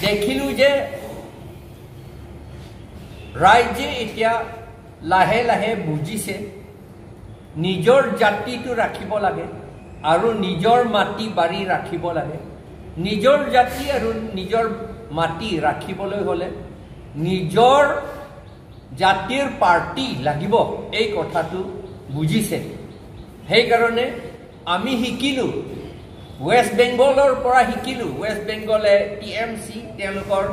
দেখিলোঁ যে ৰাইজে এতিয়া লাহে লাহে বুজিছে নিজৰ জাতিটো ৰাখিব লাগে আৰু নিজৰ মাটি বাৰী ৰাখিব লাগে। নিজৰ জাতি আৰু নিজৰ মাটি ৰাখিবলৈ হ'লে নিজৰ জাতিৰ পাৰ্টি লাগিব, এই কথাটো বুজিছে। সেইকাৰণে আমি শিকিলোঁ, ৱেষ্ট বেংগলৰ পৰা শিকিলোঁ। ৱেষ্ট বেংগলে টিএমচি, তেওঁলোকৰ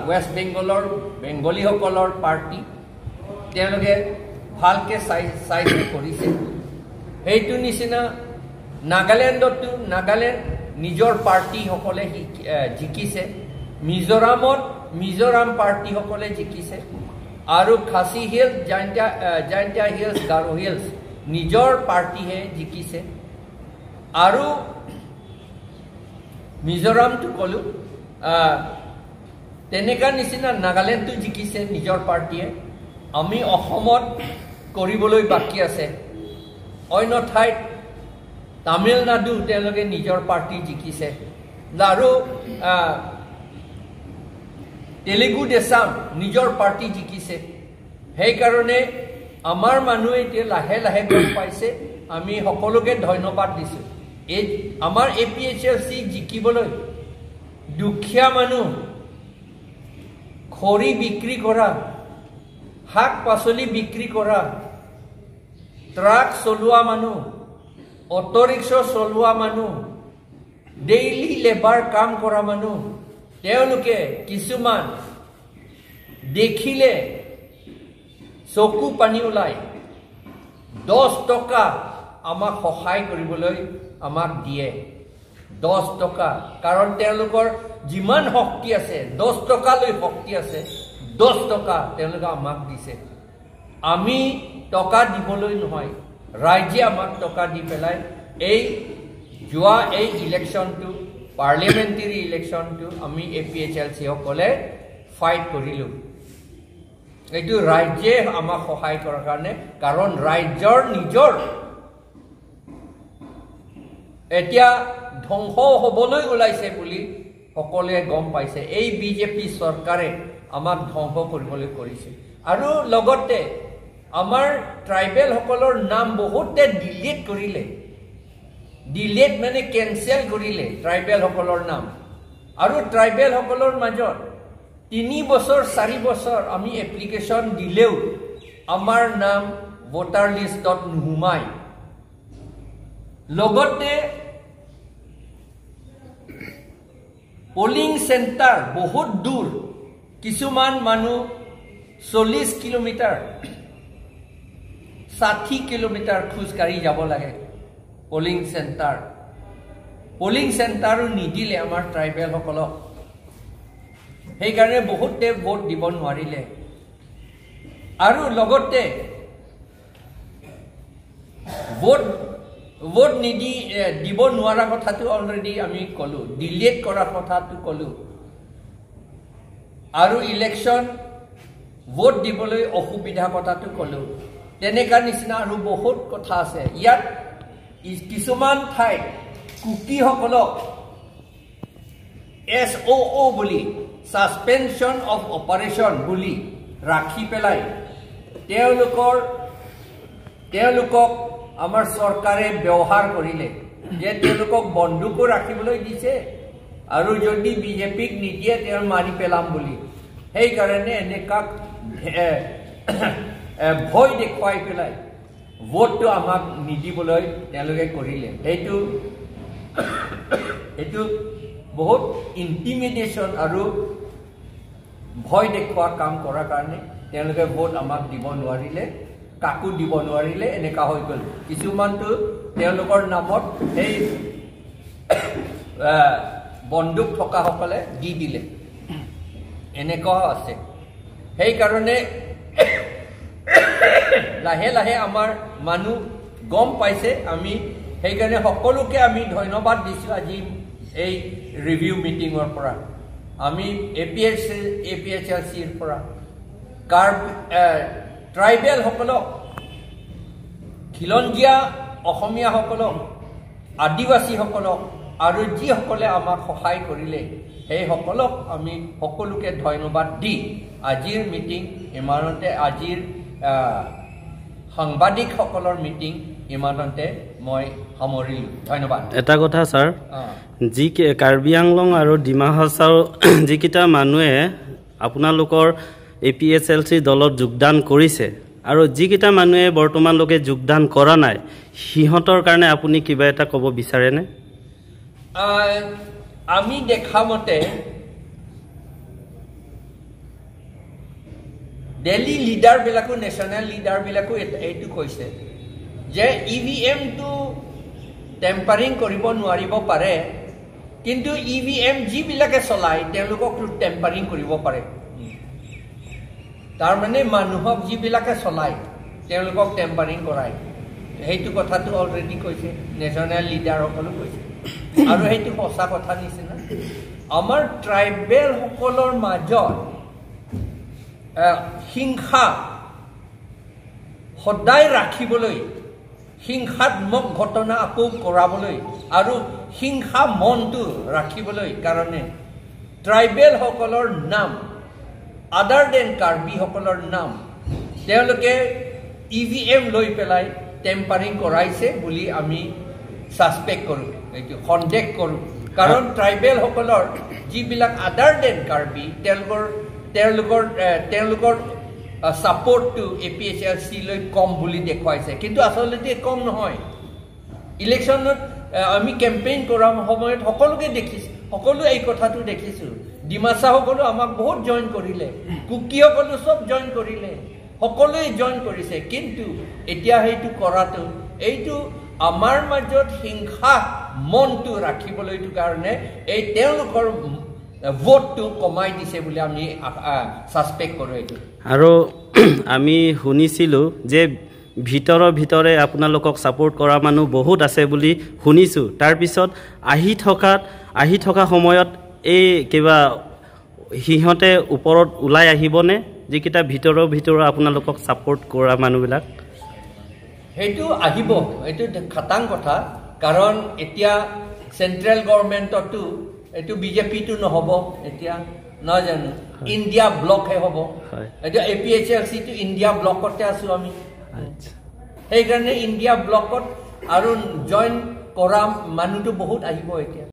ৱেষ্ট বেংগলৰ বেংগলীসকলৰ পাৰ্টি, তেওঁলোকে ভালকৈ চাই চাই কৰিছে। সেইটো নিচিনা নাগালেণ্ডতো নাগালেণ্ড নিজৰ পাৰ্টিসকলে জিকিছে, মিজোৰামত মিজোৰাম পাৰ্টিসকলে জিকিছে, আৰু Khasi hills, Jaintia hills, Garo hills নিজৰ পাৰ্টিহে জিকিছে। আৰু মিজোৰামটো ক'লোঁ, তেনেকুৱা নিচিনা নাগালেণ্ডটো জিকিছে নিজৰ পাৰ্টীয়ে। আমি অসমত কৰিবলৈ বাকী আছে। অন্য ঠাইত তামিলনাডু তেওঁলোকে নিজৰ পাৰ্টি জিকিছে, আৰু তেলেগু দেশাম নিজৰ পাৰ্টি জিকিছে। সেইকাৰণে আমাৰ মানুহে এতিয়া লাহে লাহে গম পাইছে। আমি সকলোকে ধন্যবাদ দিছোঁ। এই আমাৰ A P H L C জিকিবলৈ দুখীয়া মানুহ, খৰি বিক্ৰী কৰা, শাক পাচলি বিক্ৰী কৰা, ট্ৰাক চলোৱা মানুহ, অট'ৰিক্সা চলোৱা মানুহ, ডেইলি লেবাৰ কাম কৰা মানুহ, তেওঁলোকে কিছুমান দেখিলে চকু পানী ওলায়, 10 টকা আমাক সহায় কৰিবলৈ আমাক দিয়ে, 10 টকা। কাৰণ তেওঁলোকৰ যিমান শক্তি আছে, 10 টকালৈ শক্তি আছে, 10 টকা তেওঁলোকে আমাক দিছে। আমি টকা দিবলৈ নহয়, ৰাইজে আমাক টকা দি পেলাই এই যোৱা এই ইলেকশ্যনটো, পাৰ্লিয়ামেণ্টেৰী ইলেকশ্যনটো আমি এ পি এইচ এল চিসকলে ফাইট কৰিলোঁ। এইটো ৰাজ্যে আমাক সহায় কৰাৰ কাৰণে, কাৰণ ৰাজ্যৰ নিজৰ এতিয়া ধ্বংস হ'বলৈ ওলাইছে বুলি সকলোৱে গম পাইছে। এই বিজেপি চৰকাৰে আমাক ধ্বংস কৰিবলৈ কৰিছে। আৰু লগতে আমাৰ ট্ৰাইবেলসকলৰ নাম বহুতে ডিলিট কৰিলে, ডিলিট মানে কেঞ্চেল কৰিলে ট্ৰাইবেলসকলৰ নাম। আৰু ট্ৰাইবেলসকলৰ মাজত 3 বছৰ 4 বছৰ আমি এপ্লিকেশ্যন দিলেও আমাৰ নাম ভোটাৰ লিষ্টত নোসোমায়। লগতে পলিং চেণ্টাৰ বহুত দূৰ, কিছুমান মানুহ 40 কিলোমিটাৰ 60 কিলোমিটাৰ খোজকাঢ়ি যাব লাগে পলিং চেণ্টাৰ। পলিং চেণ্টাৰো নিদিলে আমাৰ ট্ৰাইবেলসকলক, সেইকাৰণে বহুতে ভোট দিব নোৱাৰিলে। আৰু লগতে ভোট নিদি দিব নোৱাৰা কথাটো অলৰেডি আমি ক'লোঁ, ডিলিট কৰা কথাটো ক'লোঁ, আৰু ইলেকশ্যন ভোট দিবলৈ অসুবিধা কথাটো ক'লোঁ। তেনেকুৱা নিচিনা আৰু বহুত কথা আছে। ইয়াত কিছুমান ঠাইত কুকিসকলক এছ অ' অ' বুলি, ছাছপেনশ্যন অফ অপাৰেশ্যন বুলি ৰাখি পেলাই তেওঁলোকক আমাৰ চৰকাৰে ব্যৱহাৰ কৰিলে যে তেওঁলোকক বন্দুকো ৰাখিবলৈ দিছে, আৰু যদি বিজেপিক নিদিয়ে তেওঁ মাৰি পেলাম বুলি। সেইকাৰণে এনেকুৱা ভয় দেখুৱাই পেলাই ভোটটো আমাক নিদিবলৈ তেওঁলোকে কৰিলে। এইটো বহুত ইণ্টিমিডেশ্যন আৰু ভয় দেখুওৱা কাম কৰাৰ কাৰণে তেওঁলোকে ভোট আমাক দিব নোৱাৰিলে, কাকো দিব নোৱাৰিলে, এনেকুৱা হৈ গ'ল। কিছুমানটো তেওঁলোকৰ নামত সেই বন্দুক থকাসকলে দি দিলে, এনেকুৱাও আছে। সেইকাৰণে লাহে লাহে আমাৰ মানুহ গম পাইছে। আমি সেইকাৰণে সকলোকে আমি ধন্যবাদ দিছোঁ আজি এই ৰিভিউ মিটিঙৰ পৰা, আমি এ পি এইচ এল চিৰ পৰা ট্ৰাইবেলসকলক, খিলঞ্জীয়া অসমীয়াসকলক, আদিবাসীসকলক আৰু যিসকলে আমাক সহায় কৰিলে সেইসকলক আমি সকলোকে ধন্যবাদ দি আজিৰ মিটিং ইমানতে, আজিৰ সাংবাদিকসকলৰ মিটিং ইমানতে মই সামৰিলোঁ। ধন্যবাদ। এটা কথা ছাৰ, যি কাৰ্বি আংলং আৰু ডিমা হাছাও যিকেইটা মানুহে আপোনালোকৰ APHLC দলত যোগদান কৰিছে আৰু যিকেইটা মানুহে বৰ্তমানলৈকে যোগদান কৰা নাই, সিহঁতৰ কাৰণে আপুনি কিবা এটা ক'ব বিচাৰেনে? আমি দেখা মতে দিল্লী লিডাৰবিলাকো, নেশ্যনেল লিডাৰবিলাকো এইটো কৈছে যে EVMটো টেম্পাৰিং কৰিব নোৱাৰিব পাৰে, কিন্তু EVM যিবিলাকে চলায় তেওঁলোকক টেম্পাৰিং কৰিব পাৰে। তাৰমানে মানুহক যিবিলাকে চলায় তেওঁলোকক টেম্পাৰিং কৰায়, সেইটো কথাটো অলৰেডি কৈছে, নেশ্যনেল লিডাৰসকলো কৈছে, আৰু সেইটো সঁচা কথা নিচিনা। আমাৰ ট্ৰাইবেলসকলৰ মাজত হিংসা সদায় ৰাখিবলৈ, হিংসাত্মক ঘটনা আকৌ কৰাবলৈ আৰু হিংসা মনটো ৰাখিবলৈ কাৰণে ট্ৰাইবেলসকলৰ নাম, আদাৰ দেন কাৰ্বিসকলৰ নাম তেওঁলোকে EVM লৈ পেলাই টেম্পাৰিং কৰাইছে বুলি আমি ছাছপেক্ট কৰোঁ, এইটো সন্দেহ কৰোঁ। কাৰণ ট্ৰাইবেলসকলৰ যিবিলাক আদাৰ দেন কাৰ্বি তেওঁলোকৰ ছাপৰ্টটো APHLC লৈ কম বুলি দেখুৱাইছে, কিন্তু আচলতে কম নহয়। ইলেকশ্যনত আমি কেম্পেইন কৰাৰ সময়ত সকলোকে দেখিছোঁ, সকলোৱে এই কথাটো দেখিছোঁ। ডিমাচাসকলো আমাক বহুত জইন কৰিলে, কুকিসকলো চব জইন কৰিলে, সকলোৱে জইন কৰিছে। কিন্তু এতিয়া সেইটো কৰাটো, এইটো আমাৰ মাজত হিংসা মনটো ৰাখিবলৈটো কাৰণে এই তেওঁলোকৰ ভোটটো কমাই দিছে বুলি আমি ছাছপেক্ট কৰোঁ এইটো। আৰু আমি শুনিছিলোঁ যে ভিতৰৰ ভিতৰে আপোনালোকক ছাপোৰ্ট কৰা মানুহ বহুত আছে বুলি শুনিছোঁ। তাৰপিছত আহি থকা সময়ত এই কিবা সিহঁতে ওপৰত ওলাই আহিবনে, যিকেইটা ভিতৰৰ ভিতৰৰ আপোনালোকক ছাপোৰ্ট কৰা মানুহবিলাক? সেইটো আহিব, এইটো খাটাং কথা। কাৰণ এতিয়া চেণ্ট্ৰেল গভৰ্ণমেণ্টতো এইটো বিজেপিটো নহ'ব এতিয়া, নহয় জানো, ইণ্ডিয়া ব্লকহে হ'ব। এতিয়া APHLCটো ইণ্ডিয়া ব্লকতে আছোঁ আমি, সেইকাৰণে ইণ্ডিয়া ব্লকত আৰু জইন কৰা মানুহটো বহুত আহিব এতিয়া।